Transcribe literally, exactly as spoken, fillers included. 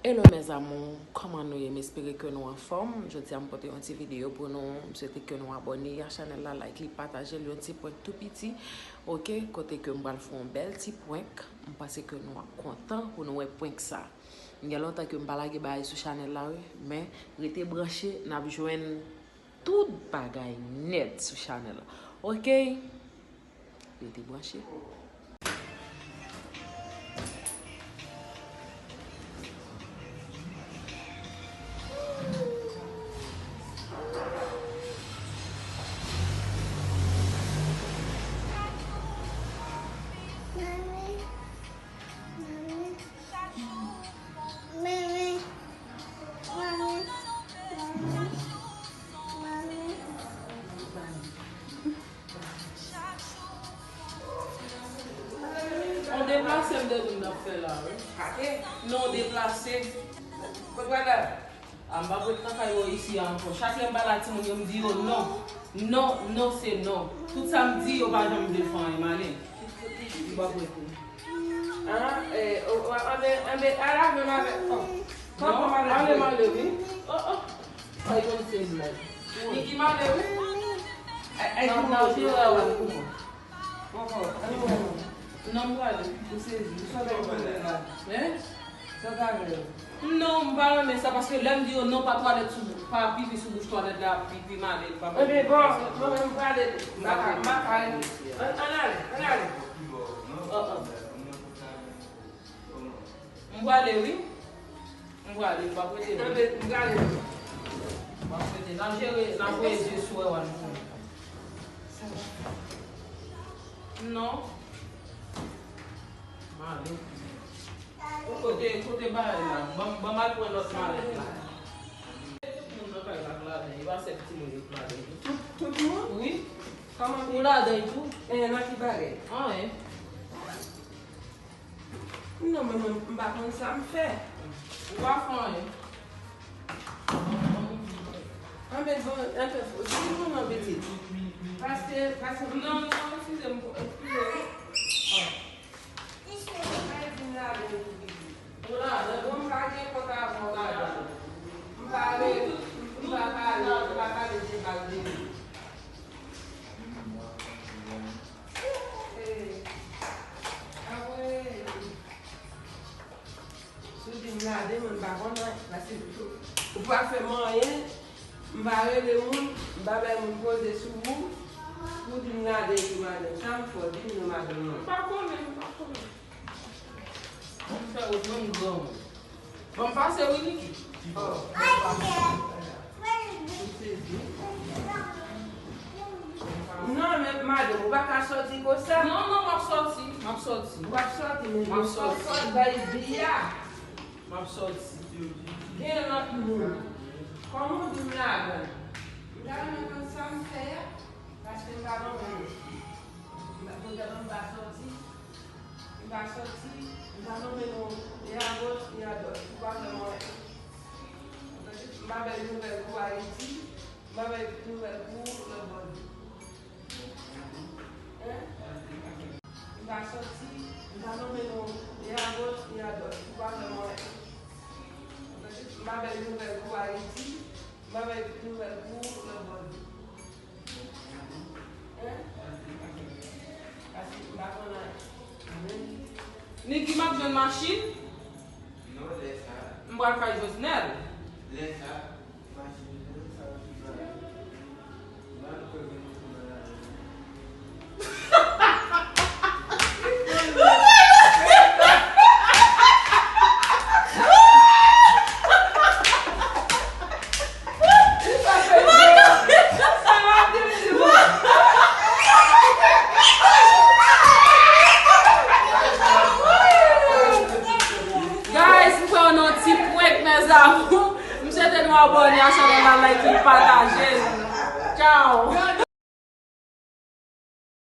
Hello mes amours, kòman nou ye? M espere ke nou anfòm. Jodi a m pote yon ti videyo pou nou. M swete ke nou abòne a chanèl la, like li, pataje l, yon ti prank tou piti, oke? Kote ke m pral fè yon bèl ti prank. M panse ke nou ap kontan pou nou wè prank sa. M gen lontan ke m pa lage bagay sou chanèl la, wi, men rete branche, n ap jwenn tout bagay nèt sou chanèl la. Oke? Rete branche. On deplase m de moun ap fè la, wi. Non, deplase. Kot pral la? A, m pa pou ret nan kay yo isi a ankò. Chak lè m pale ak timoun yo, m di yo non. Non, non, se non. Tout sa m di, yo pa janm vle fè anyen, m ale. Yo pa pou ret. Ah, eh, oh, oh, anbe, anbe, ala menm avèk, oh. Non, ale m ale, wi. Oh, oh. Sa yo konn se blag. Niki m ale, wi. Ay, ay, non, non, non, non. Kòkò, ann wè non. Non, m prale. Ou sezi. Ou sot ann konnen la. Hein? Sot avè l. Non, m pa renmen sa, paske lè m di yo non, pa twalèt sou, pa pipi sou bouch twalèt la, pipi m ale, m pa... Ebyen, bon, mwen menm m prale tou. M pa ka, m pa ka. Ann, ann ale, ann ale. Oh, oh. M prale, wi. M prale, m p ap rete non. Anben, m prale. M p ap rete. N ap jere, n ap voye zye sou Erwan pou mwen. Non. M ale. Kote, kote bagay la? Ban, ban m al pran lòt malèt la. Tout moun nan kay la k ladan, e pa sèl timoun yo k ladan tou. Tout, tout moun? Wi. Kòman? Ou ladan tou? Eh, nan ki bagay? Anyen. Non, men mwen, m pa konn sa m fè. Ou pa fè anyen. Anben, bon, anfen, di nou non, pitit. Paske, paske... Non, non, eskize m, eskize m. Ou ladan, bon, m pa gen kont avè w ladan. M pa re, m pa pale, m pa pale de bal de li. Eh, apre, si w di m ladan, mwen m pa konn anyen, paske ou pa fè m anyen, m pa rele moun, m pa bay moun poze sou ou, pou di m ladan epi madanm. Sa m fè w, di m non madanm nan. M pa konnen, m pa konnen. M fè wout non, m granmoun. Ban m pase wi, Niki. Oh. Non, men madanm, ou pa ka sòti konsa. Non, non, m ap sòti, m ap sòti. Ou ap sòti, men m ap sòti. Bay vi a. M ap sòti. Gen lòt moun. Kòman w di m ladan? M ta renmen konn sa m fè a, paske m pa renmen nou. M pa, m pa sòti. M pa sòti, m pa nonmen nou, ni agoch, ni adwat, ou pa fè mwen. M pa bay nouvèl pou Ayiti, m pa bay nouvèl pou lòt bò. Hein? M pa sòti, m pa nonmen nou, ni agoch, ni adwat, ou pa fè mwen. M pa bay nouvèl pou Ayiti, m pa bay nouvèl pou lòt bò. Niki, m ap jwenn machin? Non, lè sa. M pral kay Josnel. Lè sa, machin nan, sa yo sou bagay. M al kwè gen moun nan la. Guys, m fè yon ti prank, mes amours. M swete nou abòne a chanèl la, like li, pataje l. Ciao.